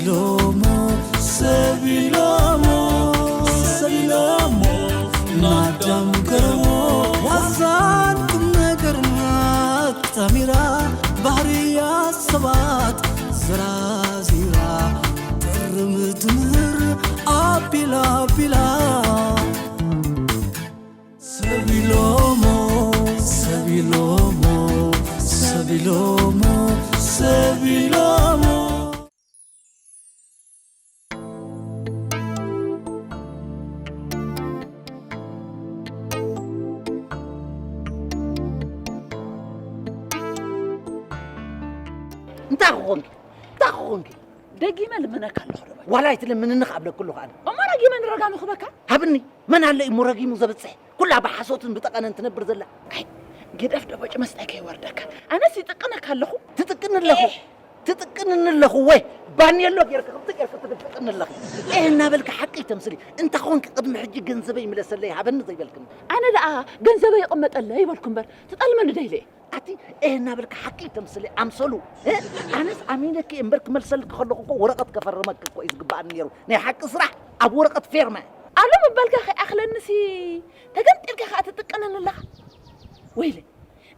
ኢሎሞ ሰብ ኢሎሞ ሰብ ኢሎሞ ናዳም ገረሞ ዋዛን ቁም ነገርና ጣሚራ ባህርያ ሰባት ዘራዚራ ትርም ትምህር ኣቢላ ኣቢላ ሰብ ኢሎሞ ሰብ ኢሎሞ ሰብ ኢሎሞ ሰብ ኢሎሞ እንታይ ክኾንኪ እንታይ ክኾንኪ ደጊመ ልምነካ ኣለኹ ዶ ዋላ ኣይትለምንኒ ክኣብለኩ ኣለኹ ኣነ እሞ ደጊመ ንረጋ ንኽበካ ሃብኒ መን ኣለ እሞ ረጊሙ ዘብፅሕ ኩላ ብሓሶትን ብጠቐነን ትነብር ዘላ ኣይ ግደፍ ደቦጭ መስጣይ ከይወርደካ ኣነስ ይጥቅነካ ኣለኹ ትጥቅኒ ኣለኹ ትጥቅንኒ ኣለኹ ወይ ባኔሎ ጌርካ ክብቲ ጌርካ ትድቅጥኒ ኣለኺ ኤህ እናበልካ ሓቂ ተምስሊ እንተ ኾንኪ ቅድሚ ሕጂ ገንዘበይ ምለሰለይ ሃበኒ ዘይበልክኒ ኣነ ደኣ ገንዘበይ ይቕመጠለይ ይበልኩ እምበር ትጠልመኒ ደይለ ኣቲ ኤህ እናበልካ ሓቂ ተምስሊ ኣምሰሉ እ? ኣነስ ኣሚነኪ እምበር ክመልሰልኪ ከለኹ እኮ ወረቐት ከፈርመኪ እኮ እዩ ዝግበኣኒ ነይሩ ናይ ሓቂ ስራሕ ኣብ ወረቐት ፌርመ ኣሎ ምባልካ ከይኣኽለኒሲ ተገምጢልካ ከኣ ትጥቀነኒ ኣለኻ ወይለ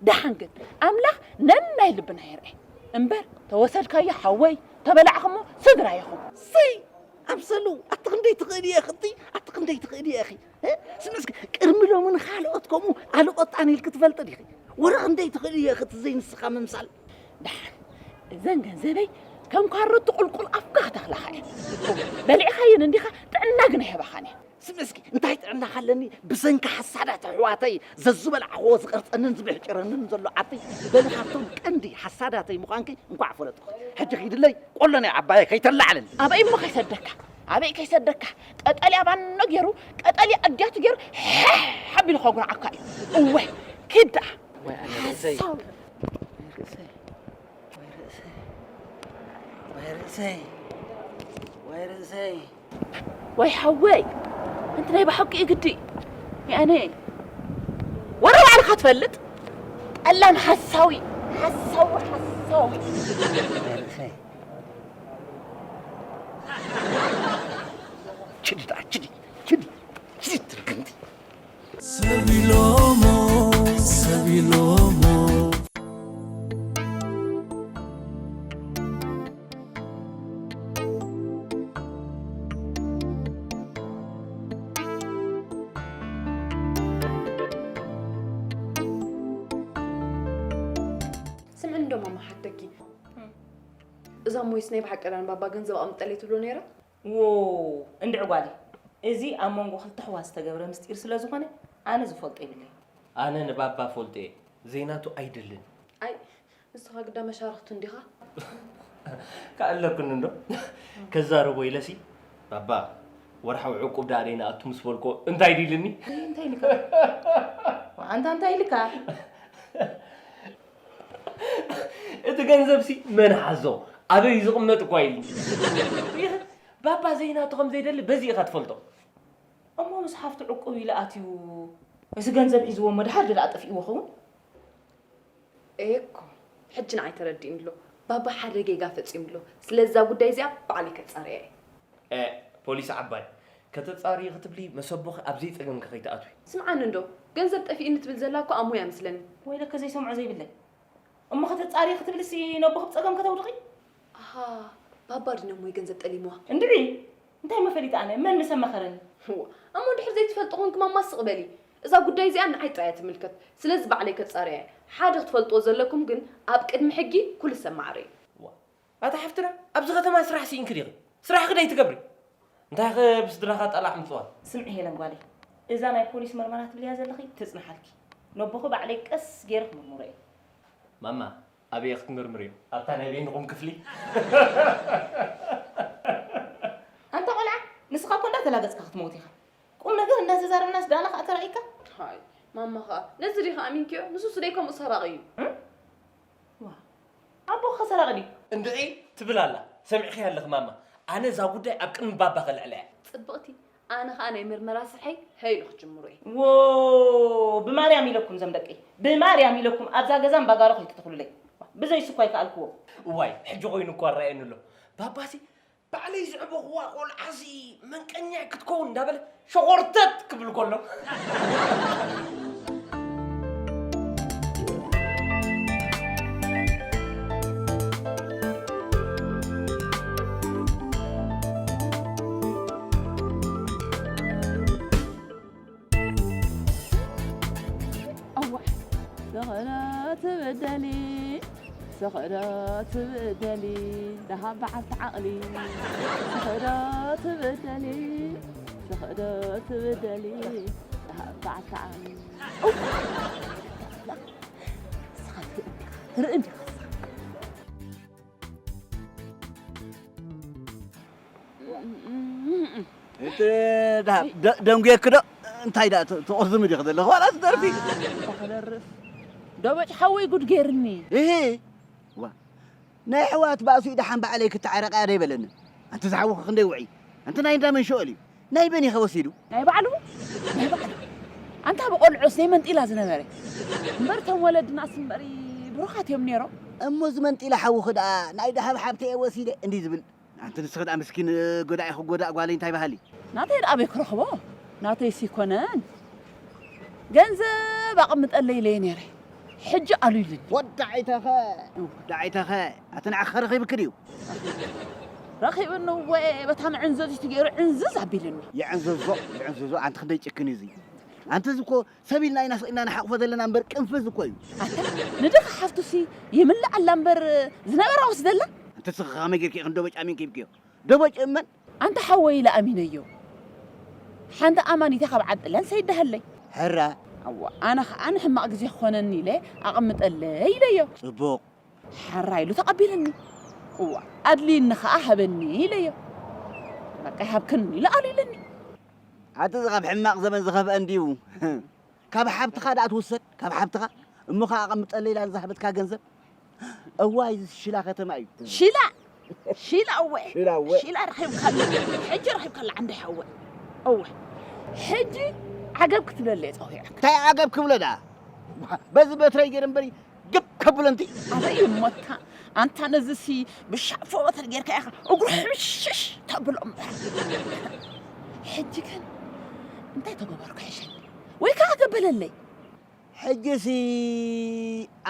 ደሓን ግን ኣምላኽ ነናይ ልብና የርኤ እምበር ተወሰድካዮ ሓወይ ተበላዕኹሞ ስድራ ኢኹም ሰይ ኣምሰሉ ኣቲ ክንደይ ትኽእሊ እየ ክቲ ኣቲ ክንደይ ትኽእሊ እየ ኺ ስምስክ ቅድሚ ሎሚ ንኻልኦት ከምኡ ኣልቆጣን ኢልክ ትፈልጢ ዲኺ ወረ ክንደይ ትኽእሊ እየ ክቲ ዘይንስኻ ምምሳል ደሓን እዘን ገንዘበይ ከም ካሮት ቁልቁል ኣፍካ ክተኽላኻ እየ በሊዕኻየን እንዲኻ ጥዕና ግን ኣይህባኻን እየ ስምስኪ እንታይ ጥዕና ካለኒ ብሰንኪ ሓሳዳት ኣሕዋተይ ዘዝበላዕኽዎ ዝቐርፀንን ዝብሕጭረንን ዘሎ ዓርተይ በሊ ካብቶም ቀንዲ ሓሳዳተይ ምዃንኪ እንኳዕ ፈለጥኩ ሕጂ ኺድለይ ቆሎ ናይ ዓባየ ከይተላዓለኒ ኣበይ እሞ ከይሰደካ ኣበይ ከይሰደካ ቀጠልያ ባኖ ገይሩ ቀጠልያ ኣድያቱ ገይሩ ሓሕ ኣቢሉ ከጉርዓካ እዩ እወ ኪድ ደኣ ወይ ኣነ ርእሰይ ሓሳብ ወይ ርእሰይ ወይ ርእሰይ ወይ ርእሰይ ወይ ሓወይ እንቲ ናይ ብሓቂ እዩ ግዲ ያኔ ወረ ባዕልኻ ትፈልጥ ጠላም ሓሳዊ ሓሳዊ ሓሳዊ ወይ ርእሰይ ችዲ ደኣ ችዲ ችዲ ችዲ ትርግምቲ ሰብ ኢሎሞ ሰብ ኢሎሞ ስምዒ እንዶ ማማ ሓተኪ እዛ ሞይስ ናይ ብሓቂ ዳን ባባ ገንዘብ ኣምጠለይ ትብሎ ነይራ ዎ እንድዒ ጓለይ፣ እዚ ኣብ መንጎ ክልተ ኣሕዋት ዝተገብረ ምስጢር ስለ ዝኾነ ኣነ ዝፈልጦ የብለይን። ኣነ ንባባ ፈልጦ እየ፣ ዘይናቱ ኣይደልን። ኣይ ንስኻ ግዳ መሻርኽቱ እንዲኻ። ክኣለክኒ እንዶ ከዛርቦ ኢለሲ ባባ ወርሓዊ ዕቁብ ደኣ ደይንኣቱ ምስ በልኮ እንታይ ድዩ ኢልኒ? እንታይ ኢልካ? ኣንታ እንታይ ኢልካ? እቲ ገንዘብሲ መን ሓዞ ኣበይ እዩ ዝቕመጥ እኳ ኢልኒ። ባባ ዘይናቱ ከም ዘይደሊ በዚ ኢኻ ትፈልጦ። እሞ ምስ ሓፍቱ ዕቁብ ኢሉ ኣትዩ እዚ ገንዘብ ሒዝዎ እሞ ድሓር ድኣ ጠፊእዎ ኸውን? ኤኮ ሕጂ ንዓይ ተረዲእኒ ኣሎ። ባባ ሓደ ጌጋ ፈጺሙ ኣሎ። ስለዛ ጉዳይ እዚኣ ባዕለይ ከጻርያ እየ። ኤእ ፖሊስ ዓባይ ከተጻርዪ ክትብሊ መሰቦኺ ኣብ ዘይጸገምኪ ከይትኣትዊ። ስምዓኒ እንዶ ገንዘብ ጠፊእኒ ትብል ዘላ እኮ ኣሞይ እያ መስለኒ። ወይለከ ዘይሰምዖ ዘይብለይ እሞ ከተጻርዪ ክትብልሲ ነቦኺ ብጸገም ከተውድቒ። ኣሃ ባባ ድዩ ነሞይ ገንዘብ ጠሊምዋ። እንድዒ እንታይ እሞ ፈሊጠ ኣነ መን ምሰ መኸረኒ። እዋ እሞ እንድሕር ዘይትፈልጢ ኮንኪ ማማ ስቕ በሊ። እዛ ጉዳይ እዚኣ ንዓይ ጥራይ እያ ትምልከት። ስለዚ ባዕለይ ከጻርያ እየ። ሓደ ክትፈልጥዎ ዘለኩም ግን ኣብ ቅድሚ ሕጊ ኩሉ ሰብ ማዕረ እዩ። ኣታ ሓፍትና ኣብዚ ከተማ ስራሕ ስኢንኪ ዲኺ? ስራሕኺ ደይትገብሪ? እንታይኺ ብስድራኻ ጠላዕ ምፅዋት? ስምዒ ሄለን ጓለይ፣ እዛ ናይ ፖሊስ መርመራ ትብልያ ዘለኺ ትፅንሓልኪ። ነቦኺ ባዕለይ ቀስ ገይረ ክምርምሮ እየ። ማማ፣ ኣበይ ኢኺ ክትምርምርዮ? ኣብታ ናይ በይንኹም ክፍሊ? ኣንታ ቆልዓ፣ ንስኻ እኮ እንዳተላገፅካ ክትመውት ኢኻ። ቁም ነገር እንዳተዛረብናስ ዳና ከዓ ተራእይካ? ሃይ፣ ማማ ከዓ ነዚ ዲኻ ኣሚንክዮ? ንሱስ ደይ ከምኡ ሰራቒ እዩ። ዋ፣ ኣቦኻ ሰራቒ ድዩ? እንድዒ ትብል ኣላ። ሰሚዕኽያ ኣለኺ ማማ። ኣነ እዛ ጉዳይ ኣብ ቅድሚ ባባ ከልዕላ እየ። ፅብቕቲ፣ ኣነ ከዓ ናይ ምርመራ ስርሐይ ሀይሉ ክጅምሮ እየ። ዎ፣ ብማርያም ኢለኩም ዘም ደቀይ፣ ብማርያም ኢለኩም ኣብዛ ገዛ እምባጋሮ ከይትተኽሉለይ። ብዘይ ስኳ ይከኣልክዎ። እዋይ፣ ሕጂ ኮይኑ እኳ ኣረኣየኒ ኣሎ። ባባሲ ባዕለይ ዝዕበኽዋ ቆልዓሲ መንቀኛ ክትከውን እንዳበለ ሸኾርተት ክብል ከሎ። እዋ፣ ስኽዶ ትብደሊ፣ ስኽዶ ትብደሊ፣ ደሃብ በዓልቲ ዓቕሊ። ስኽዶ ትብደሊ፣ ስኽዶ ትብደሊ፣ ደሃብ በዓልቲ ዓቕሊ። እዋ፣ ንስኻ ትርኢ እንዲኻ፣ ትርኢ እንዲኻ ንስኻ። ደንጉየኪ ዶ እንታይ ደኣ ትቕዝሚ ዲኺ ዘለኺ ዋላ ትደርፊ ተኽደርፍ ዶበጭ ሓወይ ጉድ ገይርኒ እሂ ዋ ናይ ኣሕዋት ባእሱ ደሓን ባዕለይ ክተዓረቃ ዶ ይበለኒ ኣንቲ ዝሓወኺ ክንደይ ውዒ ኣንቲ ናይ እንዳ መን ሽኦል እዩ ናይ በን ኢኸ ወሲዱ ናይ ባዕሉ ናይ ባዕሉ ኣንታ ብቆልዑስ ናይ መንጢላ ዝነበረ እምበር እቶም ወለድናስ እምበሪ ብሩኻት እዮም ነይሮም እሞ ዝመንጢላ ሓውኺ ደኣ ናይ ደሃብ ሓብተየ ወሲደ እንዲ ዝብል ኣንቲ ንስኺ ደኣ ምስኪን ጎዳኢ ክጎዳእ ጓለይ እንታይ በሃሊ ናተይ ደኣ ኣበይ ክረኽቦ ናተይስ ይኮነን ገንዘብ ኣቕምጠለይ ኢለየ ነይረ ሕጂ ኣሉ ኢሉኒ ወዳዒተኸ ዳዒተኸ ኣቲ ንዓኸ ረኺብኪ ድዩ ረኺብኒ እወ በታ መዕንዘዚቱ ገይሩ ዕንዝዝ ኣቢልኒ ይዕንዝዞ ይዕንዝዞ ኣንቲ ክንደይ ጭክን እዩ እዚ ኣንቲ እዚ እኮ ሰብ ኢልና ኢና ስቕ ኢልና ንሓቕፎ ዘለና እምበር ቅንፍዝ እኮ እዩ ኣታ ንድኻ ሓፍቱሲ ይምልኣላ እምበር ዝነበራ ወስደላ ኣንቲ ስኺ ከመይ ጌርኪ ኢኺ ንዶ በጫሚን ኪብክዮ ዶ በጭ እመን ኣንታ ሓወይ ኢለ ኣሚነዮ ሓንቲ ኣማኒተ ካብ ዓዲ ጥልያን ሰይዳሃለይ ሕራ ኣዋ ኣነ ኸዓ ንሕማቕ ግዜ ክኾነኒ ኢለ ኣቐምጠለይ ኢለዮ ጽቡቕ ሕራ ኢሉ ተቐቢለኒ እዋ ኣድልይኒ ኸዓ ሃበኒ ኢለዮ በቃ ይሃብክኒ ኢለ ኣሉ ኢለኒ ኣቲ ካብ ሕማቕ ዘመን ዝኸፍአ እንድዩ ካብ ሓብትኻ ደኣ ትውሰድ ካብ ሓብትኻ እሞ ኸዓ ኣቐምጠለይ ኢላ ንዝሃበትካ ገንዘብ እዋይ እዚ ሽላ ከተማ እዩ። ሽላ ሽላ እወ ሽላ እወ። ሽላ ረኺብካሉ ሕጂ ረኺብካላ ዓንደ ሓወ እወ ሕጂ ዓገብ ክትብለለ እየ ጸዊዐካ። እንታይ ዓገብ ክብሎ ደኣ በዚ በትረይ ገይረ እምበሪ ግብ ከብሎ እንቲ ኣበይ እሞታ ኣንታ ነዚሲ ብሻፎ በትሪ ጌርካ ኢኻ እግሩ ሕምሽሽ ተብሎ እምበር ሕጂ ግን እንታይ ተገበርኩ ሕሸኒ ወይ ከዓ ገበለለይ ሕጂሲ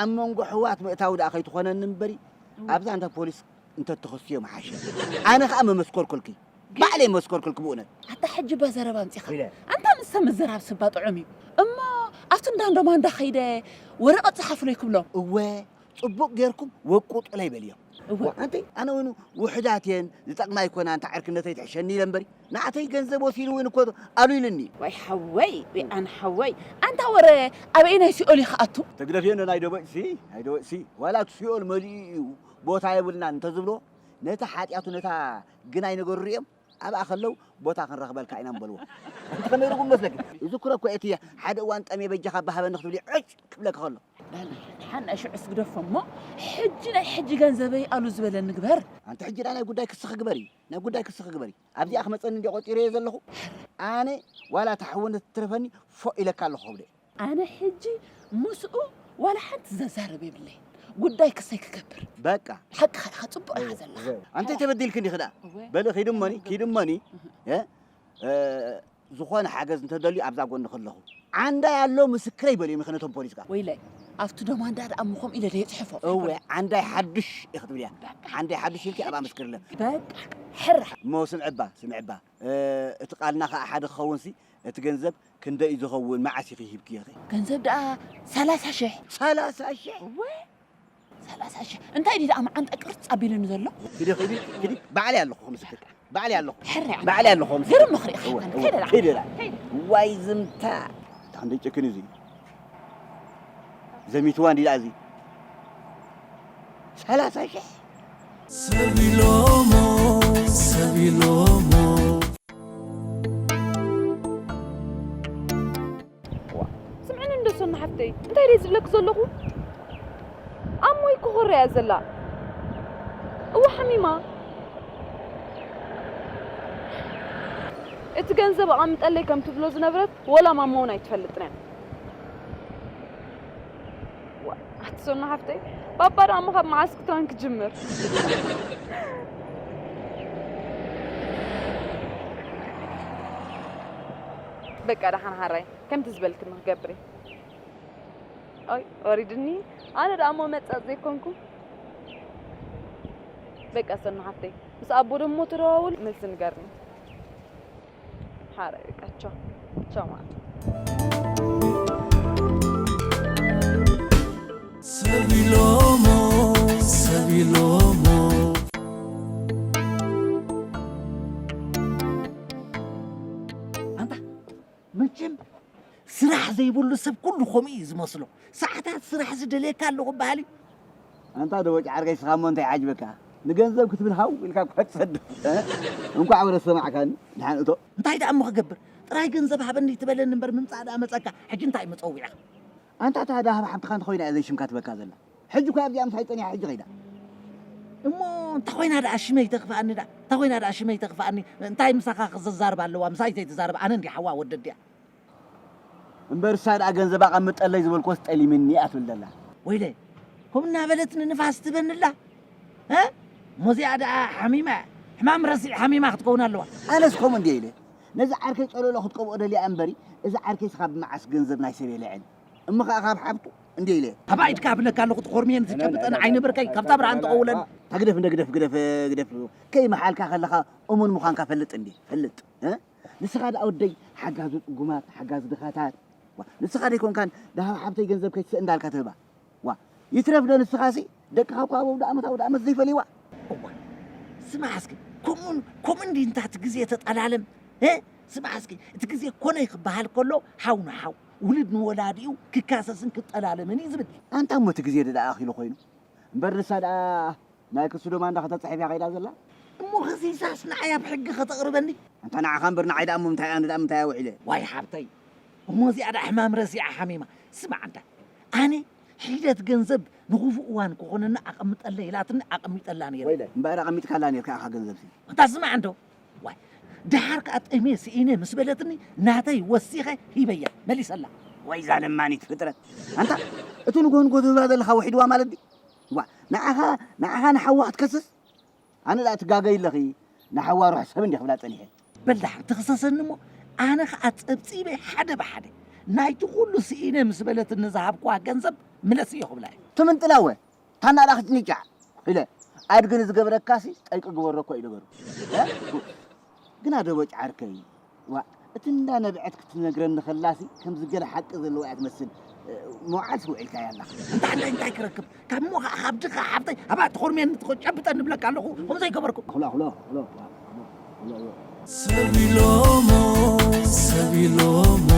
ኣብ መንጎ ኣሕዋት ምእታው ደኣ ከይትኾነኒ እምበሪ ኣብዛ እንተ ፖሊስ እንተትኸስዮ ምሓሸ። ኣነ ኸኣ መመስከርኩልኪ። ባዕለይ መመስከርኩልኪ ብእውነት። ኣታ ሕጂ እባ ዘረባ ኣምጺኻ። ኣንታ ንሳ ምዝራብ ስባ ጥዑም እዩ። እሞ ኣብቲ እንዳ እንዶ ማንዳ ከይደ ወረቐት ጸሓፉለይ ክብሎም። እወ ጽቡቕ ጌርኩም ወቁጡለይ በልዮም። እወ። ኣንተይ ኣነ እውን ውሑዳት እየን ዝጠቕማ ኣይኮና እንተ ዓርክነተይ ትሕሸኒ ኢለ እምበሪ። ንዓተይ ገንዘብ ወሲዱ እውን እኮ ኣሉ ኢሉኒ። ዋይ ሓወይ ወይ ኣነ ሓወይ ኣንታ ወረ ኣበየናይ ሲኦል እዩ ክኣቱ? ተግደፍዮ ናይ ደበጭሲ ናይ ደበጭሲ ዋላ እቲ ሲኦል መሊኡ እዩ ቦታ የብልናን እንተዝብልዎ ነቲ ሓጢኣቱ ነታ ግናይ ነገሩ ሪኦም ኣብኣ ከለዉ ቦታ ክንረኽበልካ ኢና ምበልዎ። እንተ ከመይ ርጉም መስለኪ? እዚ ኩረ እኮ እቲ ሓደ እዋን ጠምየ በጃኻ ኣባሃበኒ ክትብሊ ዕጭ ክብለኪ ከሎ። ሓና ሽዑስ ግደፎ እሞ ሕጂ ናይ ሕጂ ገንዘበይ ኣሉ ዝበለኒ ግበር። ኣንቲ ሕጂ ደኣ ናይ ጉዳይ ክስኺ ግበሪ፣ ናይ ጉዳይ ክስኺ ግበሪ። ኣብዚኣ ክመጸኒ እንዲ ቆጺረዮ ዘለኹ ኣነ ዋላ እታ ሕውነት ትትረፈኒ ፎእ ኢለካ ኣለኹ ከብደ። ኣነ ሕጂ ምስኡ ዋላ ሓንቲ ዘዛርብ የብለይን። ጉዳይ ክሰይ ክገብር። በቃ። ሓቅኻ ኢኻ ጽቡቕ ኢኻ ዘለኻ። ኣንተ ተበዲልክኒ ክዳ። በሊ ኪድሞኒ ኪድሞኒ እ ዝኾነ ሓገዝ እንተደልዩ ኣብዛ ጎኒ ከለኹ ዓንዳይ ኣሎ ምስክረይ በልዮም ኢኸ ነቶም ፖሊስ ከኣ ወይለይ ኣብቲ ዶማንዳ ደኣ እሞ ከምኡ ኢለ ደየ ጽሕፎ እወ ዓንዳይ ሓዱሽ ኢኺ ትብልያ ዓንዳይ ሓዱሽ ኢልኪ ኣብኣ መስክርለን በቃ ሕራ እሞ ስምዕባ ስምዕባ እቲ ቃልና ከኣ ሓደ ክኸውንሲ እቲ ገንዘብ ክንደይ እዩ ዝኸውን መዓስ ኢኺ ሂብክዮ ኸ ገንዘብ ደኣ ሰላሳ ሽሕ ሰላሳ ሽሕ እወ ሰላሳ ሽሕ እንታይ ድዩ ደኣ መዓንጣ ቅርጽ ኣቢሉኒ ዘሎ ኪዲ ኪዲ ኪዲ ባዕለይ ኣለኹ ምስክር ባዕለይ ኣለኹ ሕራይ ባዕለይ ኣለኹ ምስክር ግርም ምኽሪ ኢኻ እወ፣ እንታይ እወ፣ ደኣ ኪዲ ደኣ እንታይ ደኣ? ዋይ ዝምታ እታ ክንደይ ጨክን እዩ እዚ ዘሚትዋ እንዲ ደኣ እዚ ሰላሳ ሽሕ ሰብ ኢሎሞ ሰብ ኢሎሞ ስምዕኒ እንዶ ሰና ሓፍተይ እንታይ ደይ ዝብለኪ ዘለኹ ኣሞ ይኮኾረ እያ ዘላ እወ ሓሚማ እቲ ገንዘብ ኣቐምጠለይ ከም ትብሎ ዝነበረት ወላ ማማ እውን ኣይትፈልጥን እያ ኣቲ ሶና ሓፍተይ ባባ ደኣ እሞ ካብ መዓስ ክትራን ክጅምር በቃ ደሓን ሓራይ፣ ከምቲ ዝበልክኒ ክገብር እየ። ኣይ፣ ወሪድኒ። ኣነ ደኣ እሞ መጻጽ ዘይኮንኩ። በቃ ሰኑ ሓፍተይ፣ ምስ ኣቦ ደሞ ተደዋውል፣ መልሲ ንገርኒ። ሓራይ፣ በቃ ቻው። ቻው ማለት። ሰብ ኢሎሞ፣ ሰብ ኢሎሞ። ኣንታ መቸም ስራሕ ዘይብሉ ሰብ ኩሉ ከምኡ እዩ ዝመስሎ። ሰዓታት ስራሕ ዝደልየካ ኣለኹ በሃሊ። ኣንታ ደቦጭ ዓርከይ፣ ስኻ እሞ እንታይ ዓጅበካ? ንገንዘብ ክትብል ሃው ኢልካ እኳ ትሰድፍ፣ እ? እንኳዕ ወረ ሰማዕካኒ፣ ድሓን እቶ። እንታይ ደኣ እሞ ክገብር? ጥራይ ገንዘብ ሃበኒ ትበለኒ እምበር፣ ምምጻእ ደኣ መጸካ። ሕጂ እንታይ መጸዊዕካ? ኣንታ እታ ደሃብ ሓብትኻ እንተኾይና እያ ዘይሽምካ ትበካ ዘላ። ሕጂ እኳ ኣብዚኣ ምሳይ ጸኒሓ፣ ሕጂ ኸይዳ። እሞ እንታይ ኮይና ደኣ ሽመይ ተኽፍኣኒ ደኣ? እንታይ ኮይና ደኣ ሽመይ ተኽፍኣኒ? እንታይ ምሳኻ ክዘዛርብ ኣለዋ? ምሳይ ዘይትዛረብ ኣነ እንዲ ሓዋ ወደድያ። እምበር እሳ ደኣ ገንዘብ ኣቐምጠለይ ዝበልኩዎስ ጠሊምኒ እያ ትብል ዘላ። ወይለ፣ ከምኡ እናበለት ንንፋስ ትበንላ? እ? እሞ እዚኣ ደኣ ሓሚማ እያ። ሕማም ረሲዕ ሓሚማ ክትከውን ኣለዋ። ኣነስ ከምኡ እንድየ ኢለ። ነዚ ዓርከይ ጸለሎ ክትቀብኦ ደልያ እምበሪ፣ እዚ ዓርከይ ስኻ ብመዓስ ገንዘብ ናይ ሰብ የልዕል። እሞ ኸኣ ካብ ሓብቱ እንድየ ኢለ። ኣባ ኢድካ ኣብለካ ኣለኹ፣ ትኾርምየን ዝጨብጠን ዓይኒ ብርከይ፣ ካብታ ብርሃን ትቐውለን። ግደፍ፣ እንደ ግደፍ፣ ግደፍ፣ ግደፍ። ከይመሓልካ ከለኻ እሙን ምዃንካ ፈልጥ እንድየ፣ ፈልጥ። እ? ንስኻ ደኣ ወደይ ሓጋዚ ጽጉማት፣ ሓጋዚ ድኻታት። ዋ፣ ንስኻ ደይኮንካን ደሃብ ሓብተይ ገንዘብ ከይትስእ እንዳልካ ትህባ? ዋ፣ ይትረፍ ዶ ንስኻሲ ደቅኻ እኳ ኣብ ኣውደ ዓመት፣ ኣውደ ዓመት ዘይፈልይዋ? እዋ፣ ስማዕ እስኪ፣ ከምኡን፣ ከምኡ እንዲ እንታ እቲ ግዜ ተጠላለም? እ? ስማዕ እስኪ፣ እቲ ግዜ ኮነይ ክበሃል ከሎ፣ ሓው ንሓው፣ ውሉድ ንወላዲኡ ክካሰስን ክጠላለምን እዩ ዝብል። ኣንታ እሞ እቲ ግዜ ደኣ ኣኺሉ ኮይኑ? እምበር ንሳ ደኣ ናይ ክሱ ዶማንዳ ከተጽሕፍ እያ ከይዳ ዘላ። እሞ ከሲሳስ ንዓይ ኣብ ሕጊ ከተቕርበኒ? ኣንታ ንዓኻ እምበር ንዓይ ደኣ እሞ ምንታይ ኣነ ደኣ ምንታይ ኣውዒለ? ዋይ ሓብተይ፣ እሞ እዚኣ ደኣ ሕማም ረሲዓ ሓሚማ። ስማዕ ኣንታ፣ ኣነ ሒደት ገንዘብ ንኽፉእ እዋን ክኾነኒ ኣቐምጠለይ ኢላትኒ ኣቐሚጠላ ነይረ። ወይለ፣ እምበኣር ኣቐሚጥካላ ነይርካ ኢኻ ገንዘብሲ። ኣንታ ስማዕ እንዶ፣ ዋይ፣ ደሓር ከኣ ጠምየ ስኢነ ምስ በለትኒ ናተይ ወሲኸ ሂበያ፣ መሊሰላ። ወይ እዛ ለማኒት ፍጥረት። ኣንታ፣ እቲ ንግሆ ንግሆ ትህባ ዘለኻ ውሒድዋ ማለት ድዩ? ዋ፣ ንዓኻ፣ ንዓኻ ንሓዋ ክትከስስ? ኣነ ደኣ ትጋገይ ኣለኺ፣ ንሓዋ ሩሕ ሰብ እንድየ ክብላ ጸኒሐ። በል ደሓን ትኽሰሰኒ እሞ፣ ኣነ ኸኣ ጸብጺበ ሓደ ብሓደ ናይቲ ኩሉ ስኢነ ምስ በለትኒ ዝሃብክዋ ገንዘብ ምለስ እየ ክብላ እየ። ትምንጥላወ፣ ታና ደኣ ክትንጫዕ ኢለ፣ ኣድጊ ንዝገብረካሲ ጠይቂ ግበሮ እኮ እዩ ነገሩ። እ? ግና ደቦጭ ዓርከይ፣ ዋእ፣ እቲ እንዳ ነብዐት ክትነግረኒ ከላሲ፣ ከምዚ ገለ ሓቂ ዘለዋ እያ ትመስል። እ፣ መውዓልሲ ውዒልካያ ኣለኻ። እንታይ፣ እንታይ፣ እንታይ ክረክብ? ካብ እሞ ኸዓ፣ ካብ ድኻ ሓብተይ፣ ኣብኣ ትኾርምየኒ፣ ትኾ-፣ ጨብጠኒ እብለካ ኣለኹ። ከምኡ ዘይገበርኩ። ኣኽሎ፣ ኣኽሎ፣ ኣኽሎ፣ ኣኽሎ፣ ኣኽሎ። ሰብ ኢሎሞ፣ ሰብ ኢሎሞ።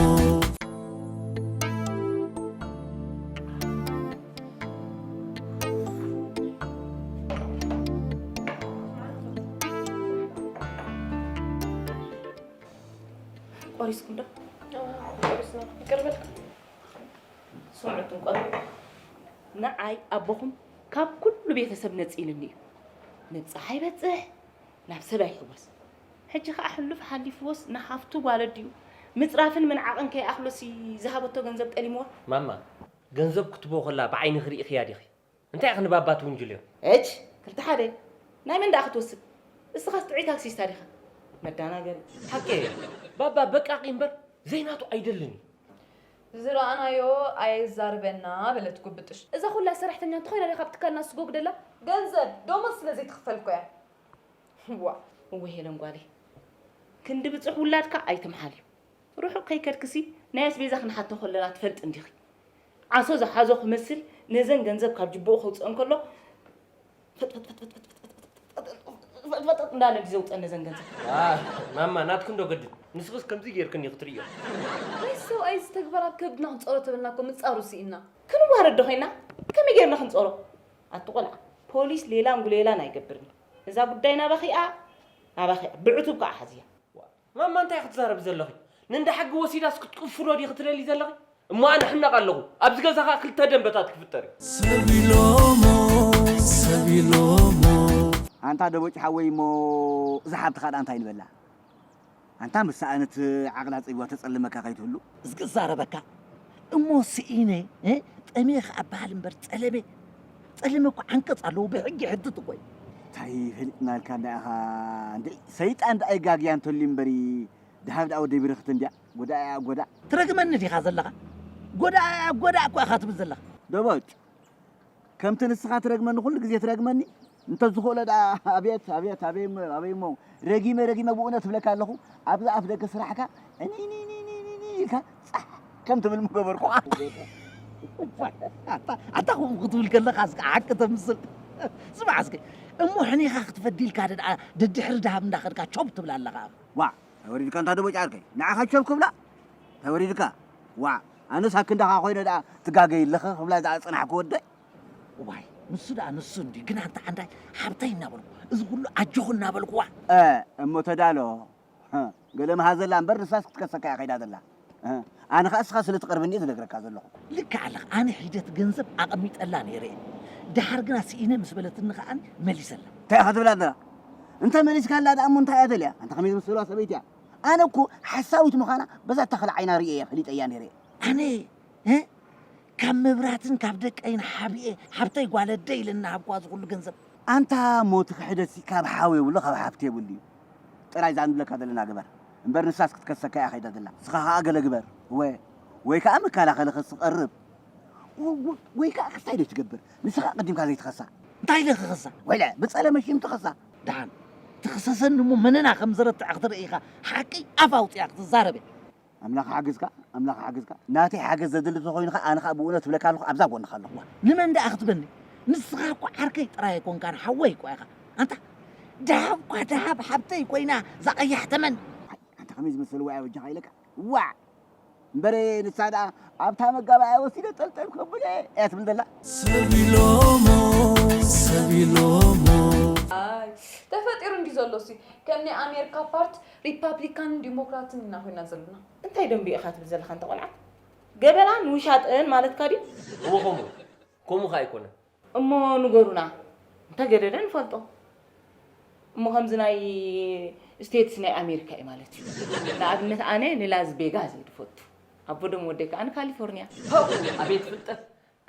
ቆሪስኩም ዶ? ቆሪስና። ይቅር በልካ። ስምዑ፣ እቶም ቆልዑ፣ ንዓይ ኣቦኹም ካብ ኩሉ ቤተሰብ ነጺልኒ እዩ። ንብጻሕ ኣይበጽሕ፣ ናብ ሰብ ኣይሕወስ። ሕጂ ኸኣ ሕሉፍ ሓሊፍዎስ ንሓፍቱ ጓል ኣዲኡ ምጽራፍን ምንዓቕን ከይኣኽሎሲ ዝሃበቶ ገንዘብ ጠሊምዋ። ማማ፣ ገንዘብ ክትቦ ከላ ብዓይንኺ ርኢኽያ ዲኺ? እንታይ ኢኺ ንባባ ትውንጅልዮ? እች፣ ክልተ ሓደ። ናይ መን ደኣ ክትወስድ? እስኻስ ጥዑይ ታክሲስታ ዲኻ? መዳናገሪ። ሓቂ እየ። ባባ በቃቂ እምበር ዘይናቱ ኣይደልን እዩ። ዝረኣናዮ ኣየዛርበና በለት ጉብጥሽ። እዛ ኩላ ሰራሕተኛ እንተኾይና ዲኻ ኣብ ትካልና ስጎግ ደላ? ገንዘብ፣ ደሞዝ ስለ ዘይትኽፈል እኮ እያ። ዋ። እወ ሄለን ጓለይ፣ ክንዲ ብጹሕ ውላድካ ኣይትምሓል እዩ። ርሑቕ ከይከድክሲ ናይ ኣስቤዛ ክንሓቶ ከለና ትፈልጢ እንዲኺ። ዓሶ ዝሓዞ ክመስል ነዘን ገንዘብ ካብ ጅብኡ ከውጽኦ እንከሎ ፈጥ ፈጥ ፈጥ ፈጥ ፈጥ ፈጥ ፈጥ ፈጥ ፈጥ እንዳለ እንዲ ዘውጸን ነዘን ገንዘብ። ዋ፣ ማማ ናትክን ዶ ገድል? ንስኽስ ከምዚ ጌርክን ኢኺ ትርእዮ። ናይ ሰብኣይ ዝተግበር ኣብ ከብድና ክንጸሮ ተበልና እኮ ምጻሩ ስኢና። ክንዋረድ ዶ ኾይና? ከመይ ጌርና ክንጸሮ? ኣቲ ቆልዓ፣ ፖሊስ ሌላን ጉሌላን ኣይገብርን እዩ። እዛ ጉዳይ ናባኺ እያ፣ ናባኺ እያ። ብዕቱብ ከኣ ሓዝያ። ማማ እንታይ ክትዛረቢ ዘለኺ? ንእንዳ ሕጊ ወሲዳስ ክትቅፍሮ ዲኺ ትደሊ ዘለኺ? እሞ ኣነ ሕነቕ ኣለኹ። ኣብዚ ገዛ ኸኣ ክልተ ደንበታት ክፍጠር እዩ። ሰብ ኢሎሞ፣ ሰብ ኢሎሞ። ኣንታ ደቦጭ ሓወይ እሞ እዛ ሓብትኻ ደኣ እንታይ ንበላ? ኣንታ ምስ ሰኣነት ዓቕላ ጸቢዋ ተጸልመካ ከይትህሉ። እዚ ክዛረበካ እሞ ስኢነ፣ እ፣ ጠምየ ከኣ በሃል እምበር ጸለመ፣ ጸለመ እኮ ዓንቀጽ ኣለዎ፣ ብሕጊ ይሕትት እኮ እዩ። እንታይ ፈሊጥናልካ እንዳ ኢኻ? እንደ ሰይጣን ደኣ ይጋግያ እንተልዩ እምበሪ፣ ደሃብ ደኣ ወደይ ብርኽቲ እንድያ። ጎዳእ እያ፣ ጎዳእ። ትረግመኒ ዲኻ ዘለኻ? ጎዳእ እያ፣ ጎዳእ እኮ ኢኻ ትብል ዘለኻ። ደቦጭ፣ ከምቲ ንስኻ ትረግመኒ ኩሉ ግዜ ትረግመኒ፣ እንተ ዝኽእሎ ደኣ፣ ኣቤት፣ ኣቤት፣ ኣበይ እሞ፣ ኣበይ እሞ፣ ረጊመ፣ ረጊመ ብእውነት እብለካ ኣለኹ፣ ኣብዚ ኣፍ ደገ ስራሕካ፣ ዕኒኒኒኒኒ ኢልካ ጻሕ ከም ትብል ምገበርኩኻ። ኣታ፣ ኣታ ከምኡ ክትብል ከለኻ እስከ ሓቂ ተምስል። ስማዕ እስከ፣ እሞ ሕኒኻ ክትፈዲ ኢልካ ደኣ ደድሕሪ ደሃብ እንዳኸድካ ቾብ ትብል ኣለኻ። ዋዕ፣ ተወሪድካ እንታ ደቦጭ ዓርከይ፣ ንዓኻ ቸብ ክብላ? ተወሪድካ? ዋዕ፣ ኣነስ ኣብ ክንዳኻ ኮይነ ደኣ ትጋገይ ኣለኸ ክብላ ዝጸናሕኩ ወደይ። እዋይ፣ ንሱ ደኣ ንሱ እንድዩ፣ ግን ኣንታ ዓንዳይ ሓብተይ እናበልኩ፣ እዚ ኩሉ ኣጆኹ እናበልኩዋ። እ፣ እሞ ተዳሎ። ህ፣ ገለ መሃዘላ እምበር ንሳስ ክትከሰካ እያ ከይዳ ዘላ። እ፣ ኣነ ኸኣ እስኻ ስለ ትቐርበኒ እየ ዝነግረካ ዘለኹ። ልክዕ ኣለኻ፣ ኣነ ሒደት ገንዘብ ኣቐሚጠላ ነይረ እየ። ደሓር ግና ስኢነ ምስ በለትኒ ኸኣ መሊሰላ። እንታይ ኢኻ ትብላ ዘላ? እንተ መሊስካላ ደኣ እሞ እንታይ እያ ደልያ? ኣንታ ከመይ ዝመሰልዋ ሰበይቲ እያ። ኣነ እኮ ሓሳዊት ምዃና በዛ እታ ኸልእ ዓይና ርእየ እየ ፈሊጠያ ነይረ። ኣነ፣ እ? ካብ መብራህትን ካብ ደቀይን ሓቢኤ፣ ሓብተይ ጓል ኣደይ ኢለ እናሃብኩዋ እዚ ኩሉ ገንዘብ። ኣንታ እሞ እቲ ክሕደትሲ ካብ ሓው የብሉ፣ ካብ ሓብቲ የብሉ እዩ። ጥራይ እዛ ንብለካ ዘለና ግበር። እምበር ንሳስ ክትከሰካ እያ ከይዳ ዘላ። ንስኻ ኸኣ ገለ ግበር። ወ-፣ ወይ ከኣ መከላኸሊ ከስቐርብ። ወ-፣ ወ-፣ ወይ ከኣ ክስታይ ዶ ትገብር? ንስኻ ኣቐዲምካ ዘይትኸሳ። እንታይ ኢለ ክኸሳ? ወይለ፣ ብጸለመ ሽም ትኸሳ። ደሓን፣ ትኽሰሰኒ እሞ መነና ከም ዘረትዕ ክትርኢ ኢኻ። ሓቂ ኣፍ ኣውጺኣ ክትዛረብ እያ። ኣምላኽ ሓግዝካ፣ ኣምላኽ ሓግዝካ። ናተይ ሓገዝ ዘድሊ ተኾይኑ ኸኣ ኣነ ኸኣ ብእውነት እብለካ ኣለኹ፣ ኣብዛ ጎንኻ ኣለኹ። ዋ፣ ንመን ደኣ ክትበኒ? ንስኻ እኮ ዓርከይ ጥራይ ኣይኮንካን፣ ሓወይ እኮ ኢኻ። ኣንታ ደሃብ እኳ ደሃብ ሓብተይ ኮይና፣ እዛ ቀያሕ ተመን። ኣይ፣ ኣንታ ከመይ ዝመሰል ዋያ በጃኻ ኢለካ። ዋዕ! እምበረ ንሳ ደኣ ኣብታ መጋባእያ ወሲደ ጠልጠል ከብለ እያ ትብል ዘላ። ሰብ ኢሎሞ፣ ሰብ ኢሎሞ። ኣይ ተፈጢሩ እንዲ ዘሎ ሲ ከም ናይ ኣሜሪካ ፓርት ሪፓብሊካን ዲሞክራትን ኢና ኮይና ዘለና። እንታይ ደንቢ ኢኻ ትብል ዘለኻ እንተ ቆልዓ? ገበላን ውሻጥን ማለትካ ድዩ? እወ ከምኡ። ከምኡ ከኣ ኣይኮነን። እሞ ንገሩና እንተገደደ ንፈልጦ። እሞ ከምዚ ናይ ስቴትስ ናይ ኣሜሪካ እዩ ማለት እዩ። ንኣብነት ኣነ ንላዝ ቬጋስ እየ ዝፈቱ። ኣቦ ደም ወደይ ከኣ ንካሊፎርኒያ። ፓው! ኣቤት ፍልጠት!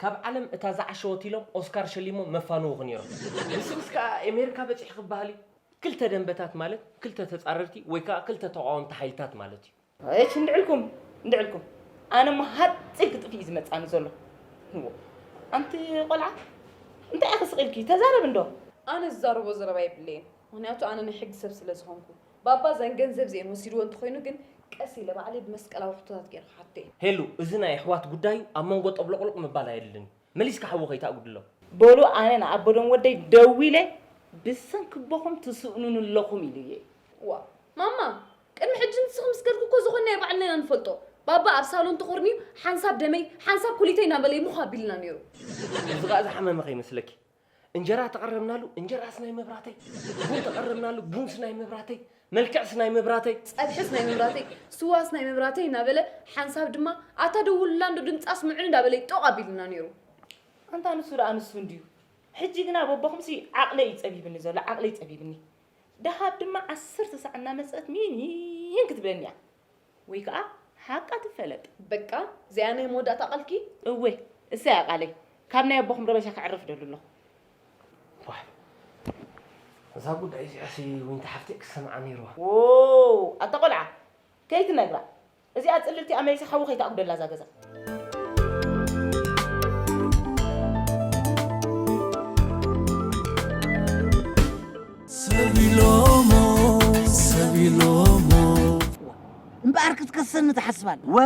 ካብ ዓለም እታ ዝዓሸወት ኢሎም ኦስካር ሸሊሞም መፋንዉኺ ነይሮም። ንስኺስ ከኣ ኤሜሪካ በጺሕኺ ክበሃል እዩ። ክልተ ደንበታት ማለት ክልተ ተጻረርቲ ወይ ከኣ ክልተ ተቓወምቲ ሓይልታት ማለት እዩ። እች እንድዕልኩም እንድዕልኩም ኣነ እሞ ሃጽ ኢልኪ ጥፍኢ እዩ ዝመጻኒ ዘሎ። እዎ ኣንቲ ቆልዓ እንታይ ኢኺ ስቕ ኢልኪ ተዛረቢ እንዶ። ኣነ ዝዛረቦ ዘረባ የብለይን ምኽንያቱ ኣነ ናይ ሕጊ ሰብ ስለ ዝኾንኩ። ባባ እዘን ገንዘብ እዚኤን ወሲድወን እንተኾይኑ ግን ቀስ ኢለ ባዕለይ ብመስቀላዊ ሕቶታት ገይረ ክሓቶ እየ። ሄሉ፣ እዚ ናይ ኣሕዋት ጉዳይ እዩ፣ ኣብ መንጎ ጠብሎቕሎቕ ምባል ኣየድልን እዩ። መሊስካ ሓዊ ከይተኣጉድሎ። በሉ ኣነ ንኣቦ ደም ወደይ ደዊለ ብሰንኪ ኣቦኹም ትስእኑኒ ኣለኹም ኢለዮ እየ። ዋእ ማማ ቅድሚ ሕጂ ንስኺ ምስ ከድኪ እኮ ዝኾንናዮ ባዕልና ኢና ንፈልጦ። ባባ ኣብ ሳሎን ተኾርምዩ ሓንሳብ ደመይ ሓንሳብ ኩሊተይ እናበለ ይሙኽ ኣቢሉና ነይሩ። እዚ ኸኣ ዝሓመመ ከይመስለኪ። እንጀራ ተቐረብናሉ፣ እንጀራስ ናይ መብራህተይ፣ ቡን ተቐረብናሉ፣ ቡንስ ናይ መብራህተይ፣ መልክዕስ ናይ መብራህተይ። ጸብሕስ ናይ መብራህተይ፣ ስዋስ ናይ መብራህተይ እናበለ ሓንሳብ ድማ ኣታ ደውሉላ እንዶ ድምጻ ኣስምዑኒ እንዳበለ ጦቕ ኣቢሉና ነይሩ። ኣንታ ንሱ ደኣ ንሱ እንድዩ። ሕጂ ግና በቦኹምሲ ዓቕለይ እዩ ጸቢብኒ ዘሎ፣ ዓቕለይ ጸቢብኒ። ደሃብ ድማ ዓሰርተ ሳዕ እናመጸት ሚን ይን ክትብለኒ እያ። ወይ ከኣ ሓቃ ትፈለጥ። በቃ እዚኣ ናይ መወዳእታ ቃልኪ? እወ እሳ እያ ቃለይ። ካብ ናይ ኣቦኹም ረበሻ ከዕርፍ ደሉ ኣለኹ። ዋይ እዛ ጉዳይ እዚኣሲ ዊንቲ ሓፍተይ ክሰምዓ ነይርዋ። ዎ ኣታ ቆልዓ ከይትነግራ እዚኣ ጽልልቲ ኣመሊሳ ሓዊ ከይትኣጉደላ እዛ ገዛ። ሰብ ኢሎሞ ሰብ ኢሎሞ እምበኣር ክትከሰኒ ትሓስብ ኣላ። ወ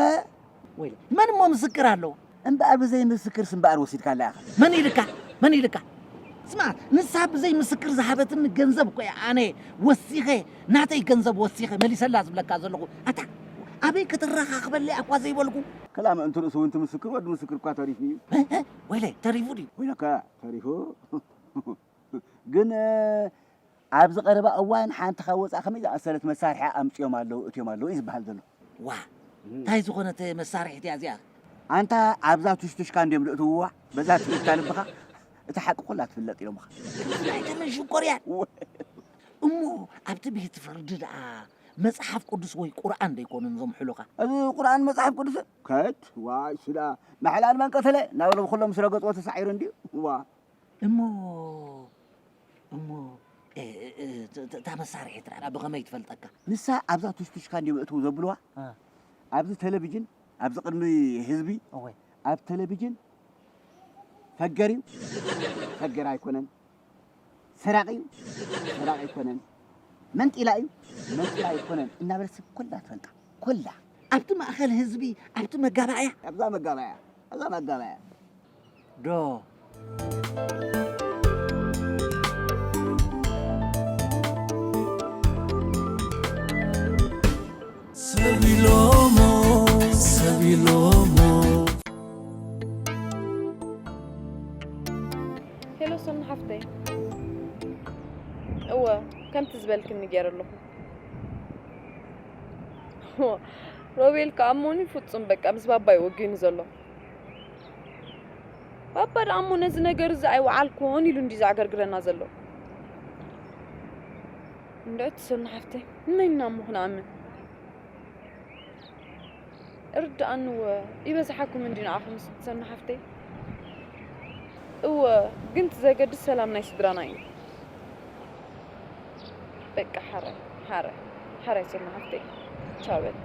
ወይለ መን እሞ ምስክር ኣለዎ? እምበኣር ብዘይ ምስክርስ እምበኣር ወሲድካላ ኢኻ። መን ኢልካ? መን ኢልካ? ስማ ንሳ ብዘይ ምስክር ዝሃበትኒ ገንዘብ እኮ እየ ኣነ ወሲኸ ናተይ ገንዘብ ወሲኸ መሊሰላ ዝብለካ ዘለኹ። ኣታ ኣበይ ከተረኻኽበለይ ኣኳ ዘይበልኩ። ክላ ምእንቲ ርእሱ እውን እቲ ምስክር ወዲ ምስክር እኳ ተሪፉ እዩ። ወይለይ ተሪፉ ድዩ? ወይለካ ተሪፉ ግን ኣብዚ ቀረባ እዋን ሓንቲ ካብ ወፃኢ ከመይ ዝኣመሰለት መሳርሒ ኣምፅኦም ኣለዉ እትዮም ኣለዉ እዩ ዝበሃል ዘሎ። ዋ እንታይ ዝኾነት መሳርሒት እያ እዚኣ? ኣንታ ኣብዛ ቱሽቱሽካ እንድዮም ዝእትውዋ በዛ ትርታ ልብኻ እቲ ሓቂ ኩላ ትፍለጥ ኢሎምኻ። ከምዚ ናይ ተመን ሽኮርያ እሞ ኣብቲ ቤት ፍርዲ ደኣ መጽሓፍ ቅዱስ ወይ ቁርኣን ዶ ኣይኮኑን ዘምሕሉኻ? እዚ ቁርኣን መጽሓፍ ቅዱስ ከት ዋይ ስዳ መሕላን መንቀተለ እናበሉ ብኩሎም ምስ ረገጽዎ ተሳዒሩ እንድዩ ዋ እሞ እሞ እ፣ እ፣ እ፣ ት-፣ ት-፣ እታ መሳርሒት ርኣ፣ ብኸመይ ትፈልጠካ? ንሳ ኣብዛ ቱሽቱሽካ እንዲዮም እእትዉ ዘብልዋ፣ እ። ኣብዚ ቴሌቪዥን፣ ኣብዚ ቅድሚ ህዝቢ፣ እወ። ኣብ ቴሌቪዥን ፈገር እዩ፣ ፈገር ኣይኮነን፣ ሰራቒ እዩ፣ ሰራቒ ኣይኮነን፣ መንጢላ እዩ፣ መንጢላ ኣይኮነን እናበለ ሰብ ኩላ ትፈልጣ፣ ኩላ። ኣብቲ ማእከል ህዝቢ፣ ኣብቲ መጋባእያ። ኣብዛ መጋባእያ፣ ኣብዛ መጋባእያ። ዶ። ሰብ ኢሎሞ፣ ሰብ ኢሎሞ። ሄሎ ሰኑ ሓፍተይ። እወ፣ ከምቲ ዝበልክኒ ገይረ ኣለኹ። ሮቤል ከኣ እሞኒ ፍጹም በቃ ምስ ባባይ ወጊኑ ዘሎ። ባባ ደኣ እሞ ነዚ ነገር እዚ ኣይወዓልኩን ኢሉ እንድዩ ዘዕገርግረና ዘሎ። እንድዒ ትሰኑ ሓፍተይ፣ ንመን ኢና እሞ ክንኣምን? እርድኣኒ እወ፣ ይበዝሓኩም እንድዩ ንዓኹም ሰኑ ሓፍተይ። እወ፣ ግን እቲ ዘገድስ ሰላም ናይ ስድራና እዩ። በቃ ሓራይ፣ ሓራይ፣ ሓራይ ሰኑ ሓፍተይ። ቻው በል።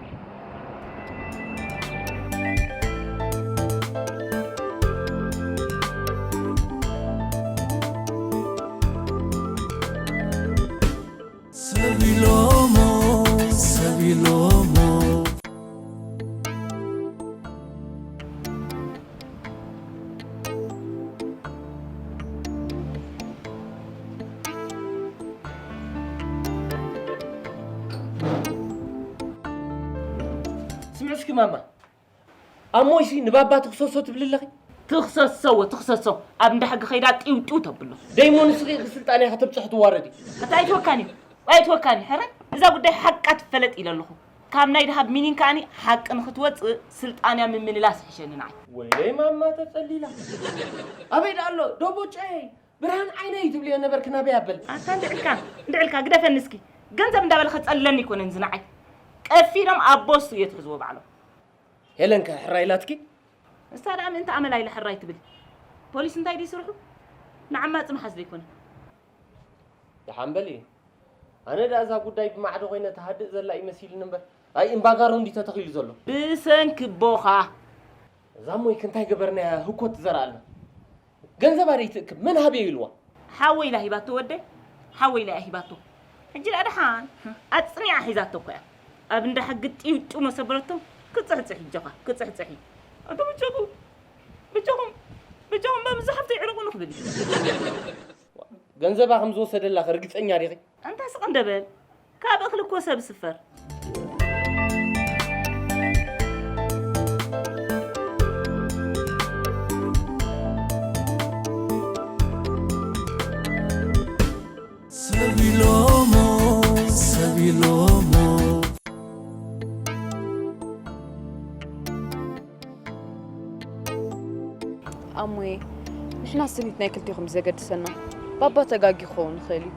ሰብ ኢሎሞ፣ ሰብ ኢሎሞ። ስምዒ እስኪ ማማ፣ ኣሞይሲ ንባባ ትኽሰሶ ትብሊ ኣለኺ? ትኽሰሶ፣ ትኽሰሶ። ኣብ እንዳ ሕጊ ከይዳ ጢው ጢው ተብሎ። ደይሞ ንስኺ ኢኺ ስልጣንያ ከተብጽሒ ትዋረዲ። ኣታ ኣይትወካኒ፣ ኣይትወካኒ። ሕረ፣ እዛ ጉዳይ ሓቃ ትፈለጥ ኢለ ኣለኹ። ካብ ናይ ድሃብ ሚኒን ከኣኒ ሓቂ ንኽትወጽእ ስልጣንያ ምምልላስ ይሕሸኒ ንዓይ። ወይለይ ማማ ተጸሊላ። ኣበይ ደኣ ኣሎ? ዶቦጨይ፣ ብርሃን ዓይነይ ትብልዮ ነበርኪ ናበይ ኣበል? ኣታ እንድዕልካ፣ እንድዕልካ ግደፈኒ እስኪ። ገንዘብ እንዳበለ ከጸልለኒ ኣይኮነን ዝንዓይ። ቀፊዶም ኣብ ቦሱ እየ ትሕዝዎ ባዕሎም። ሄለን ከ ሕራይ ኢላትኪ? ንሳ ደኣ ምእንቲ ኣመል ኣይለ ሕራይ ትብል። ፖሊስ እንታይ ድዩ ስርሑ? ንዓማጺ ምሓዝ ዘይኮነ። ደሓን በሊ። ኣነ ደኣ እዛ ጉዳይ ብማዕዶ ኮይነ ትሃድእ ዘላ እዩ መሲልኒ እምበር፣ ኣይ እምባጋሮ እንዲ ተተኺሉ ዘሎ። ብሰንኪ ቦኻ። እዛ ሞይክ እንታይ ገበርናያ ህኮት ትዘርኣልና? ገንዘባ ደይትእክብ፣ መን ሃብዮ ኢልዋ? ሓወይ ኢላ ሂባቶ ወደይ፣ ሓወይ ኢላ እያ ሂባቶ። ሕጂ ደኣ ደሓን ኣጽኒዓ ሒዛቶ እኮ እያ። ኣብ እንዳ ሕጊ ጢው ጢው መሰበረቶም ክጽሕጽሕ እጆኻ፣ ክጽሕጽሕ እዩ። ኣቶ ብጀኹም፣ ብጀኹም፣ ብጀኹም በብዙ ሓፍተይ ዕረቑኒ ክብል እዩ። ገንዘባ ከም ዝወሰደላ ርግጸኛ ዲኺ? ኣንታ ስቕ እንደ በል። ካብ እኽሊ እኮ ሰብ ይስፈር። ሰብ ኢሎሞ፣ ሰብ ኢሎሞ። ኣሞየ፣ ንሕና ስኒት ናይ ክልቴኹም እዩ ዘገድሰና። ባባ ተጋጊ ክኸውን ይኽእል እዩ።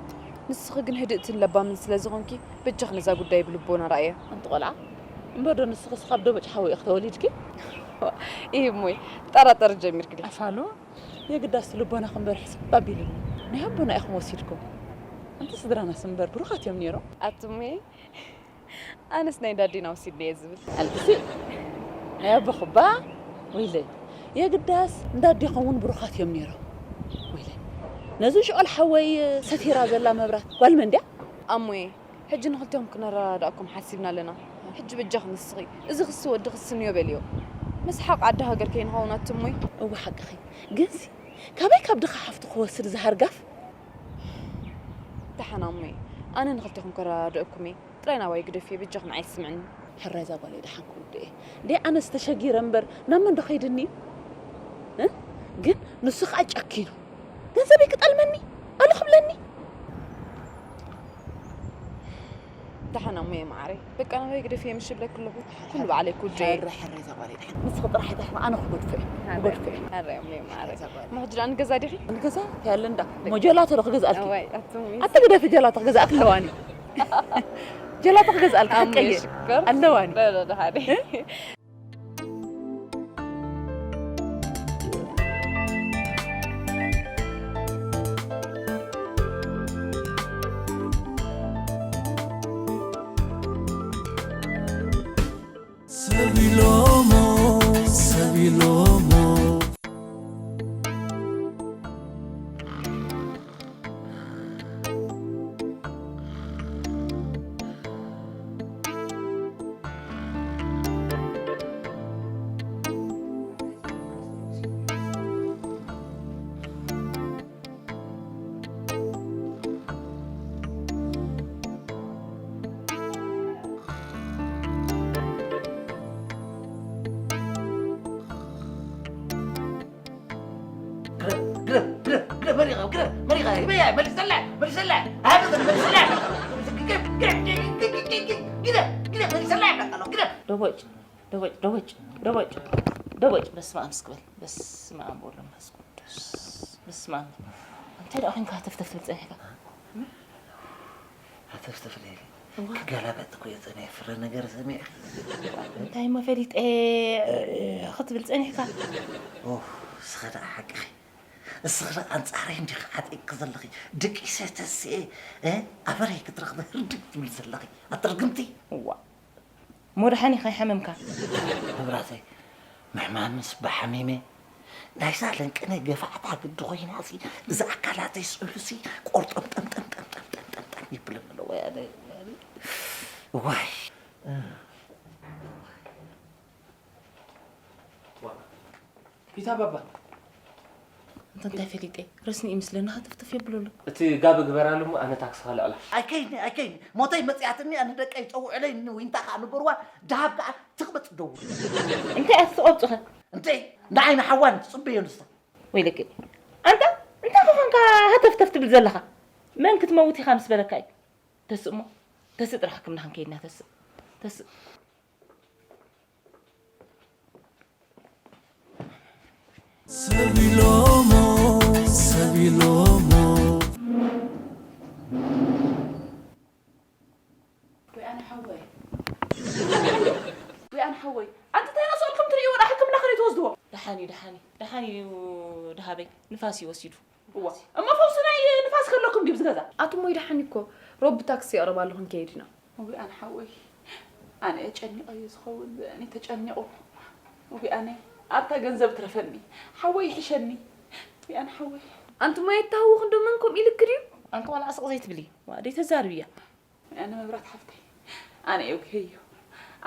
ንስኺ ግን ህድእትን ለባምን ስለ ዝኾንኪ፣ በጃኺ ነዛ ጉዳይ ብልቦና ረኣያ። ኣንቲ ቆልዓ፣ እምበር ዶ ንስኽስ ካብ ደቦጭ ሓወይ ኢኺ ተወሊድኪ? ኢሂ እሞይ፣ ትጠራጠሪ ጀሚርኪ ዲኺ? ኣፋሉ፣ የግዳስ ልቦናኺ እምበር ሕስብ ኣቢሉኒ። ናይ ኣቦና ኢኹም ወሲድኩም። ኣንቲ ስድራናስ እምበር ብሩኻት እዮም ነይሮም። ኣቲ እሞየ፣ ኣነስ ናይ ዳዴና ወሲድናዮ ዝብል። ኣልግሲ ናይ ኣቦኺ እባ ወይለይ። የግዳስ እንዳዴኹም እውን ብሩኻት እዮም ነይሮም። ወይለይ። ነዚ ሽቆል ሓወይ ሰቲራ ዘላ መብራት ጓል መን ድያ? ኣሞየ፣ ሕጂ ንኽልቲኦም ክነረዳድኣኩም ሓሲብና ኣለና። ሕጂ በጃኺ ንስኺ፣ እዚ ክሲ ወዲ ክሲ እንዮ በልዮ። መስሓቕ ዓዲ ሃገር ከይንኸውን ኣቲ እሞይ። እወ ሓቅኺ። ግንሲ ካበይ ካብ ድኻ ሓፍቱ ክወስድ እዚ ሃርጋፍ? ደሓን ኣሞይ፣ ኣነ ንኽልቲኹም ከረዳድኣኩም እየ። ጥራይ ናባይ ግደፍዮ፣ በጃኺ ንዓይ ስምዕኒ። ሕራይ እዛ ጓለይ ደሓን ክውድእ እየ። እንዴ ኣነስ ተሸጊረ እምበር ናብ መን ዶ ከይድኒ? እ? ግን ንሱ ኸኣ ጨኪኑ። ገንዘበይ ክጠልመኒ? ኣሉ ክብለኒ? ደሓን ኣሞየ መዓረይ። በቃ ናባይ ግደፍዮ፣ ምሽ እብለኪ ኣለኹ። ኩሉ ባዕለይ ክውድእ እየ። ሕራይ፣ ሕራይ እዛ ጓለይ ደሓን። ንስኺ ጥራሕ ኣይተሕምቂ፣ ኣነ ክገድፎ እየ። ሕራይ፣ ክገድፎ እየ። ሕራይ ኣሞየ መዓረይ። ሕራይ እዛ ጓለይ። እሞ ሕጂ ደኣ ንገዛ ዲኺ? ንገዛ? ያለ እንዳ። እሞ ጀላቶ ዶ ክገዝኣልኪ? እዋይ፣ ኣቱም ኣቲ ግደፊ ጀላቶ ክገዝኣልኪ ኣለዋኒ። ጀላቶ ክገዝኣልኪ ኣሞየ ሓቀየ። ሽኮር። ኣለዋኒ። በሎ ደሓን። እ? ሰብ ኢሎሞ፣ ሰብ ኢሎሞ። ግረብ፣ ግረብ፣ ግረብ፣ ግረብ፣ መሪቐ፣ ግረብ፣ መሪቐ፣ ሂበያ፣ መልሰላ፣ መልሰላ፣ ሃብት፣ መልሰላ፣ ግረብ፣ ግረብ፣ ግረብ፣ ግረብ፣ ግረብ፣ መልሰላ፣ ግረብ። ደቦጭ፣ ደቦጭ፣ ደቦጭ፣ ደቦጭ፣ ደቦጭ፣ በስመ አብ እስክበል፣ በስመ አብ ወወልድ ወመንፈስ ቅዱስ፣ በስመ አብ። እንታይ ደኣ ኮንካ ሃተፍተፍ ትብል ጸኒሕካ? ሃተፍተፍ ኢለ እዋ። ክገላበጥ እኮ እየ ጸኒሐ፣ ፍረ ነገር ሰሚዐ። እንታይ እሞ ፈሊጠ ክትብል ጸኒሕካ? ኦህ፣ እስኺ ደኣ ሓቅኺ። እስኺ ደኣ ኣንጻረይ እንዲኺ ዓጢቕኪ ዘለኺ። ደቂሰ ተሲኤ፣ እ፣ ኣበረይ ክትረኽቢ ህርድግ ትብሊ ዘለኺ። ኣትርግምቲ። እዋ። እሞ ደሓን ኢኻ ይሓመምካ? መብራተይ፣ ምሕማምስ ብሓሚመ። ናይዛ ለንቅነ ገፋዕታ ግዲ ኮይናሲ፣ እዚ ኣካላተይ ስእሉሲ ቆርጠም ጠም ጠም ጠም ጠም ጠም ጠም ጠም ይብለኒ ኣሎ። ወይ ኣነ፣ ወይ ኣነ። ዋይ። ፒታ ባባ። እንተ እንታይ ፈሊጠ፣ ረስኒ ይመስለኒ፣ ሃተፍተፍ የብለሉ። እቲ ጋብ ግበራሉ እሞ ኣነ ታክሲ ካልዕላ። ኣይከይኒ፣ ኣይከይኒ። ሞተይ መጽያትኒ፣ ኣነ ደቀይ ጸውዕለይ፣ ንዊንታ ከኣ ንገርዋ፣ ደሃብ ከኣ ትቕበጽ ደውል። እንታይ እያ ትቐብጽኸ? እንተ ንዓይ ንሓዋን ትጽበዮ ንሳ። ወይለኪ። ኣንታ፣ እንታይ ኮንካ ሃተፍተፍ ትብል ዘለኻ? መን ክትመውት ኢኻ ምስ በለካ እዩ? ተስእ እሞ፣ ተስእ ጥራሕ ሕክምና ክንከይድና፣ ተስእ። ተስእ። ሰብ ኢሎሞ፣ ሰብ ኢሎሞ። ወይ ኣነ ሓወይ። ወይ ኣነ ሓወይ። ኣንቲ እንታይ ስእልኩም ትርእይዎ? ናብ ሕክምና ከደይ ትወስድዎ? ደሓን እዩ፣ ደሓን እዩ። ደሓን እዩ ደሃበይ። ንፋስ እዩ ወሲዱ። እዋ፣ እሞ ፈውሲ ናይ ንፋስ ከለኩም ድዩ ዝገዛ? ኣቱም ወይ ደሓን እኮ ሮቢ ታክሲ የቕርብ ኣለኹ፣ ክንከይድ ኢና። እዊ ኣነ ሓወይ፣ ኣነ እየ ጨኒቐዮ ዝኸውን፣ ብእኔ ተጨኒቑ። እዊ ኣነ ኣብታ ገንዘብ ትረፈኒ፣ ሓወይ ይሕሸኒ። እዊ ኣነ ሓወይ። ኣንቱም ወይ እተሃውኽ እንዶ መን ከምኡ ኢልክ ድዩ? ኣንቲ ቆልዓ ስቕ ዘይትብሊ፣ ዋ፣ ደይ ተዛርብያ። ኣነ መብራት ሓፍተይ፣ ኣነ እየ ጉሄዮ፣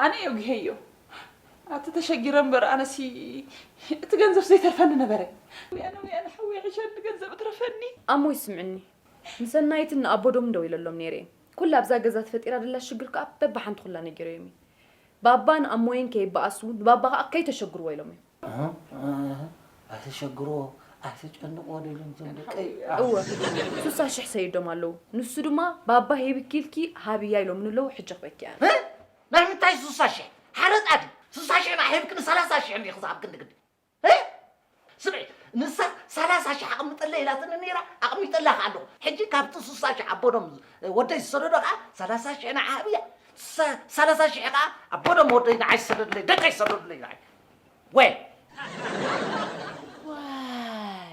ኣነ እየ ጉሄዮ። ኣቲ ተሸጊረ እምበር ኣነሲ እቲ ገንዘብ ዘይተርፈኒ ነበረ። ኣነ ወይ ኣነ ሓወይ ሕሸኒ ገንዘብ እትረፈኒ። ኣሞይ ስምዕኒ፣ ንሰናይትን ንኣቦዶምን ደዊለሎም ነይረ እየ። ኩላ ኣብዛ ገዛ ተፈጢራ ደላ ሽግር ከኣ በብሓንቲ ኩላ ነጊረዮም እየ። ባባ ንኣሞይን ከይበኣሱ ንባባ ከኣ ከይተሸግርዎ ኢሎም እዮም። ኣህ፣ ኣህ፣ ኣይተሸግርዎ፣ ኣይተጨንቅዎ ደይሎም እዞም ደቀይ። እወ፣ ሱሳ ሽሕ ሰይዶም ኣለዉ። ንሱ ድማ ባባ ሂብኪ ኢልኪ ሃብያ ኢሎምኒ ኣለዉ፣ ሕጂ ክበኪ ኣነ። እ? ናይ ምንታይ ሱሳ ሽሕ? ሓረጣ ድዩ? ሱሳ ሽሕ ንዓ ሂብክኒ ሰላሳ ሽሕ እንዲኺ ዝሃብክኒ ግዲ። እ? ስምዒ፣ ንሳ ሰላሳ ሽሕ ኣቕምጠለይ ኢላትኒ ነይራ፣ ኣቕሚጠላ ከኣ ኣለኹ። ሕጂ ካብቲ ሱሳ ሽሕ ኣቦዶም ወደይ ዝሰደዶ ከኣ ሰላሳ ሽሕ ንዓ ሃብያ። ሰ-፣ ሰላሳ ሽሕ ከኣ ኣቦዶም ወደይ ንዓይ ዝሰደዱለይ፣ ደቀይ ዝሰደዱለይ ንዓይ። ወይ። ዋይ።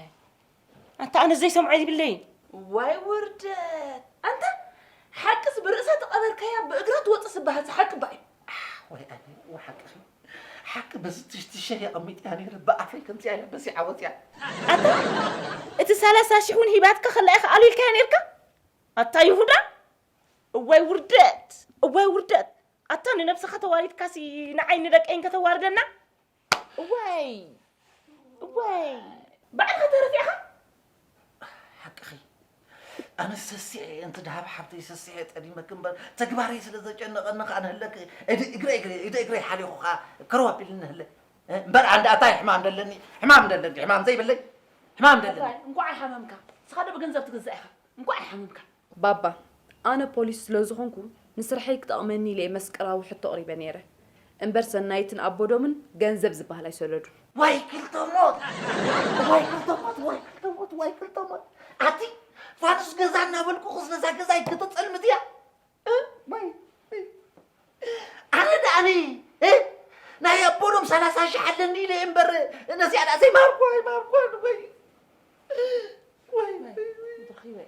ኣንታ ኣነ ዘይሰምዖ ይብለይ። ዋይ ውርደት። ኣንታ ሓቅስ ብርእሳ ተቐበርካያ ብእግራ ትወጽእ ዝበሃል ሓቂ ባይ። ኣሕ፣ ወይ ኣነ፣ ወይ ሓቅኺ። ሓቂ በዚ ትሽትሸ የቐሚጥያ ነይረ፣ ብኣፈይ ከምዚኣ ኢለ በሲዓ ወፂኣ። ኣታ፣ እቲ ሰላሳ ሽሕ እውን ሂባትካ ከላ ኢኻ ኣልኢልካያ ነይርካ? ኣታ ይሁዳ፣ እዋይ ውርደት፣ እዋይ ውርደት። ኣታ ንነብስኻ ተዋሪድካሲ ንዓይ ንደቀይን ከተዋርደና? እዋይ፣ እዋይ። ባዕልኻ ተረፊዕኻ? ሓቅኺ። ኣነ ሰሲዐ እየ፣ እንቲ ደሃብ ሓብተይ ሰሲዐ እየ ጠሊመኪ እምበር፣ ተግባረይ ስለ ዘጨነቐኒ ከኣ ንህለክ፣ እድ-፣ እግረ፣ እግረ፣ እደ እግረይ ሓሊኹ ከኣ ከርው ኣቢልኒ ንህለ። እ፣ እምበር ኣንዳ ኣታይ ሕማም ደለኒ፣ ሕማም ደለኒ፣ ሕማም ዘይብለይ፣ ሕማም ደለኒ። እዋይ፣ እንቋዕ ኣይሓመምካ። ንስኻ ዶ ብገንዘብ ትግዛእ ኢኻ? እንቋዕ ኣይሓመምካ። ባባ፣ ኣነ ፖሊስ ስለ ዝኾንኩ፣ ንስርሐይ ክጠቕመኒ ኢለ እየ መስቀላዊ ሕቶ ኣቕሪበ ነይረ። እምበር ሰናይትን ኣቦዶምን ገንዘብ ዝበሃል ኣይሰደዱን። ዋይ ክልተ ሞት! ዋይ ክልተ ሞት! ዋይ ክልተ ሞት! ዋይ ክልተ ሞት! ኣቲ ፋኑስ ገዛ እናበልኩ ኹስ ነዛ ገዛ ኣይክተጸልምት እያ? እ? ዋይ! ኣነ ደኣ ኣነ፣ እ? ናይ ኣቦዶም ሰላሳ ሽሕ ኣለኒ ኢለ እምበር፣ ነዚኣ ደኣ ዘይማርኳ ኣይማርኳን፣ ወይ! ወይ! ወይ!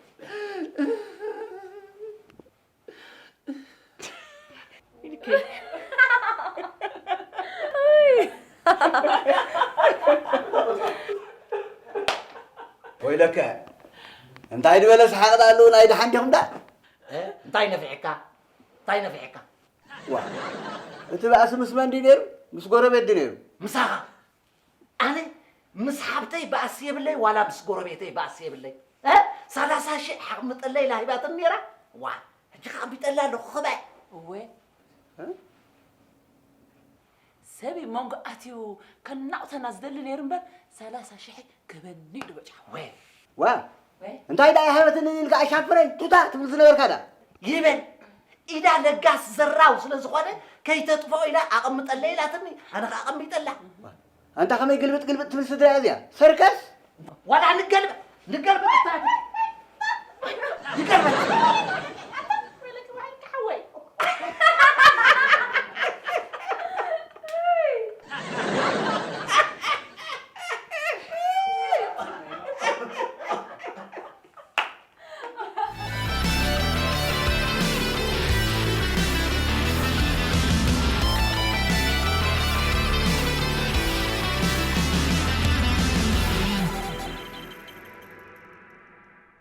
ኢልከ። ኢለካ። እንታይ ዝበለ ሰሓቕ ዳኣ ኣለዎ፣ ናይ ደሓን ዲኹም ዳ? እንታይ ነፊዕካ እንታይ ነፊዕካ ዋ፣ እቲ ባእሲ ምስ መን ድዩ ነይሩ? ምስ ጎረቤት ድዩ ነይሩ? ምሳኻ ኣነ ምስ ሓብተይ ባእሲ የብለይ ዋላ ምስ ጎረቤተይ ባእሲ የብለይ። ሰላሳ ሺሕ ሓቕምጠለይ ኢላ ሂባትኒ ነይራ። ዋ፣ ሕጂ ከኣ ኣቢጠላ ኣለኹ። ክባይ እወ ሰብ መንጎ ኣትዩ ከናቑተና ዝደሊ ነይሩ እምበር ሰላሳ ሽሕ ክበኒ እዩ በጫ። ወይ ዋ፣ እንታይ ደኣ ይሃበትኒ ኢልካ ኣሻፍረይ ቱታ ትብል ዝነበርካ ዳ? ይበል ኢዳ ለጋስ ዘራው ስለ ዝኾነ ከይተጥፍኦ ኢላ ኣቐምጠለይ ኢላትኒ። ኣነ ከኣ ኣቐሚጠላ። ኣንታ ከመይ ግልብጥ ግልብጥ ትብል ስድራ እያ እዚኣ? ሰርከስ? ዋላ ንገልበጥ ንገልበጥ እታ